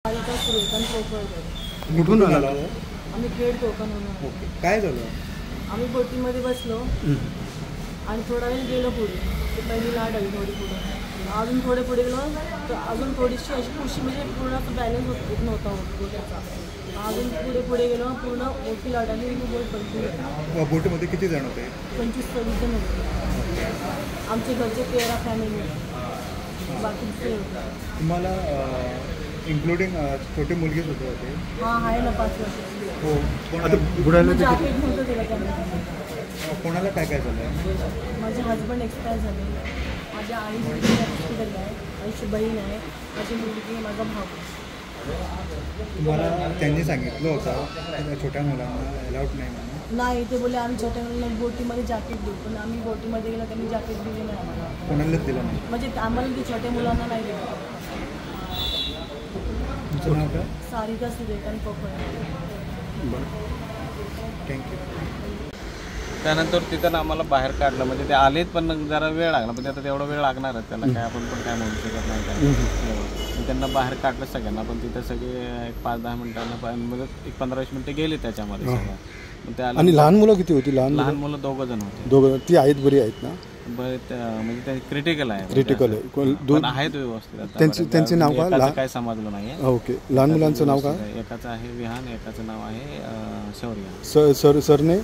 सारिका सूर्यकांत पोकळकर. कुठून आला? आम्ही खेड कोकणहून. ओके, काय झालं? आम्ही बोटीमध्ये बसलो आणि थोडा वेळ गेलो पुढे, ते पहिली लाट आली थोडी पुढे, अजून थोडे पुढे गेलो तर अजून थोडीशी अशी पुशी, म्हणजे पूर्ण असं बॅलन्स होत नव्हता बोटीचा. अजून पुढे पुढे गेलो, पूर्ण मोठी लाट आली आणि बोट पलटी झाली. बोटीमध्ये किती जण होते? 25-26 जण होते. आमचे घरचे 13 फॅमिली, बाकी दुसरे होते. तुम्हाला इन्क्लुडिंग छोटी मुलगीच होते होते? हां, आहे ना, 5 वर्षाची. हो. आता बुडाले ते जॅकेट नव्हतं दिलं त्यांना. कोणाला काय काय झालं? माझे हजबंड एक्सपायर झाले, माझ्या आई हॉस्पिटलला आहे, माझी बहीण आहे, माझी मुलगी आहे, माझा भाऊ. तुम्हाला त्यांनी सांगितलं होतं की छोट्या मुलांना अलाउड नाही म्हणून? नाही, ते बोलले आम्ही छोट्या मुलांना बोटीमध्ये जॅकेट देऊ, पण आम्ही बोटीमध्ये गेलो त्यांनी जॅकेट दिले नाही आम्हाला. कोणालाच दिलं नाही? म्हणजे आम्हाला ते छोट्या मुलांना नाही दिलं. तुमचं नाव काय? सारिका सूर्यकांत पोकळ. बरं, thank you. त्यानंतर तिथं आम्हाला बाहेर काढलं, म्हणजे ते आलेत पण जरा वेळ लागला, पण आता तेवढा वेळ लागणारच त्याला, काय आपण पण काय म्हणू शकत नाही काय. मग त्यांना बाहेर काढलं सगळ्यांना, पण तिथं सगळे एक 5-10 मिनिटांना, म्हणजे एक 15-20 मिनिटं गेली त्याच्यामध्ये सगळं. मग ते आले. आणि लहान मुलं किती होती? लहान लहान मुलं 2 जण होते. दोघं. ती आहेत, बरी आहेत ना? बरं, म्हणजे ते क्रिटिकल आहे. क्रिटिकल आहे. पण आहेत व्यवस्थित आता. त्यांचे नाव काय? एकाचं काय समजलं नाही. ओके. लहान मुलांचं नाव काय? एकाचं आहे विहान, एकाचं नाव आहे शौर्य. सर सर सरने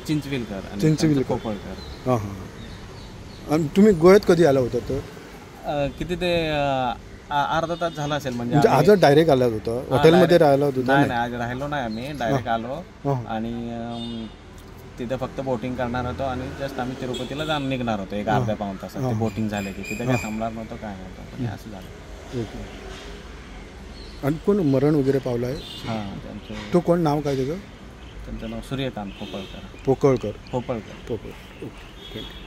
चिंचविलकर आणि चिंचविलकर. कोपळकर. हां हां. आणि तुम्ही गोव्यात कधी आला होता तर? किती ते अर्धा तास झाला असेल. म्हणजे म्हणजे आज डायरेक्ट आला होता? हॉटेलमध्ये राहिला होता? नाही नाही, आज राहिलो नाही आम्ही, डायरेक्ट आलो आणि तिथे फक्त बोटिंग करणार होतो आणि जस्ट आम्ही तिरुपतीला जाऊन निघणार होतो एक अर्ध्या पाऊण तासात. ते बोटिंग झाले की तिथे काय थांबणार नव्हतं, काय नव्हतं, पण असं झालं. ओके. आणि कोण मरण वगैरे पावलं आहे? हां, त्यांचं. तो कोण, नाव काय त्याचं? त्यांचं नाव सूर्यकांत पोकळकर. पोकळकर. पोपळकर. पोकळकर. Okay, thank you.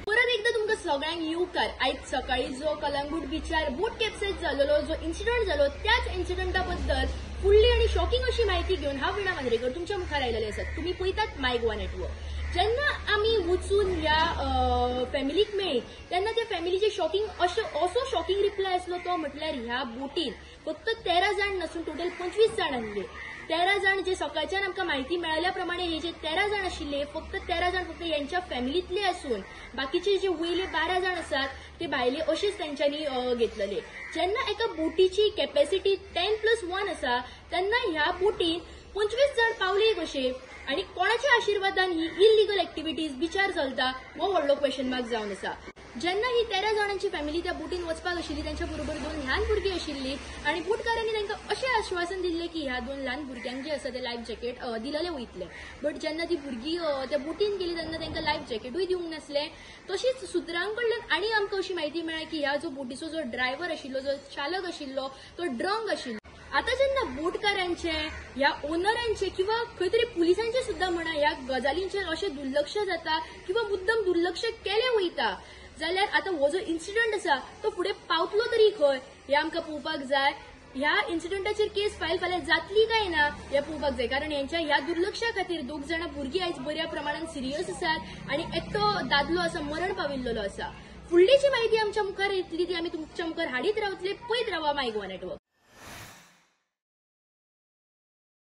परत एकदा तुमकां सगळ्यांक येवकार. आयज सकाळी जो कलंगूट बिचार बोट कॅप्सेट जाल्लो जो इन्सिडंट जालो त्याच इन्सिडंटा बद्दल फुडली आनी शॉकिंग अशी म्हायती घेवन हांव वीणा मांद्रेकर तुमच्या मुखार आयलेले आसात. तुमी पळयतात माय गोवा नेटवर्क. जेन्ना आमी वचून ह्या फॅमिलीक मेळ्ळी तेन्ना त्या फॅमिलीचे शॉकिंग असो शॉकिंग रिप्लाय आसलो तो म्हटल्यार ह्या बोटीन फक्त 13 जाण नासून टोटल 25 जाण आसले. 13 जाण जे सकाळच्यान आमकां म्हायती मेळ्ळ्या प्रमाणे हे जे 13 जाण आशिल्ले फक्त 13 जाण फक्त यांच्या फॅमिलीतले आसून बाकीचे जे वयले 12 जाण आसात ते भायले अशेच तेंच्यांनी घेतलेले. जेन्ना एका बोटीची कॅपॅसिटी 10+1 आसा तेन्ना ह्या बोटीन 25 जाण पावले कशे आनी कोणाच्या आशिर्वादान ही इलिगल एक्टिविटीज बिचार चलता हो व्हडलो क्वेश्चन मार्क जावन आसा. जेन्ना ही 13 जाणांची फॅमिली त्या बोटीन वचपाक आशिल्ली त्यांच्या बरोबर 2 ल्हान भुरगीं आशिल्लीं आनी बोटकारांनी तांकां अशें आश्वासन दिल्लें की ह्या 2 ल्हान भुरग्यांक जे आसा ते लायफ जॅकेट दिलेले वयतले. बट जेन्ना ती भुरगीं त्या बोटीन गेली तेन्ना तांकां लायफ जॅकेटूय दिवंक नासलें. तशीच सुत्रां कडल्यान आनी आमकां अशी म्हायती मेळ्ळी की ह्या जो बोटीचो जो ड्रायव्हर आशिल्लो, जो चालक आशिल्लो तो ड्रंक आशिल्लो. आता जेन्ना बोटकारांचे ह्या ओनरांचे किंवा खंय तरी पुलिसांचे सुद्दां म्हणा ह्या गजालींचेर अशें दुर्लक्ष जाता किंवा मुद्दम दुर्लक्ष केलें वयता जाल्यार आतां हो जो इन्सिडंट आसा तो फुडें पावतलो तरी खंय हें आमकां पळोवपाक जाय. ह्या इन्सिडंटाचेर केस फायल फाल्यां जातली काय ना हें पळोवपाक जाय, कारण हेंच्या ह्या दुर्लक्षा खातीर 2 जाणां भुरगीं आयज बऱ्या प्रमाणान सिरियस आसात आनी एकटो दादलो आसा मरण पाविल्लो आसा. फुडली जी म्हायती आमच्या मुखार येतली ती आमी तुमच्या मुखार हाडीत रावतले. पळयत रावा माय गोवा नेटवर्क.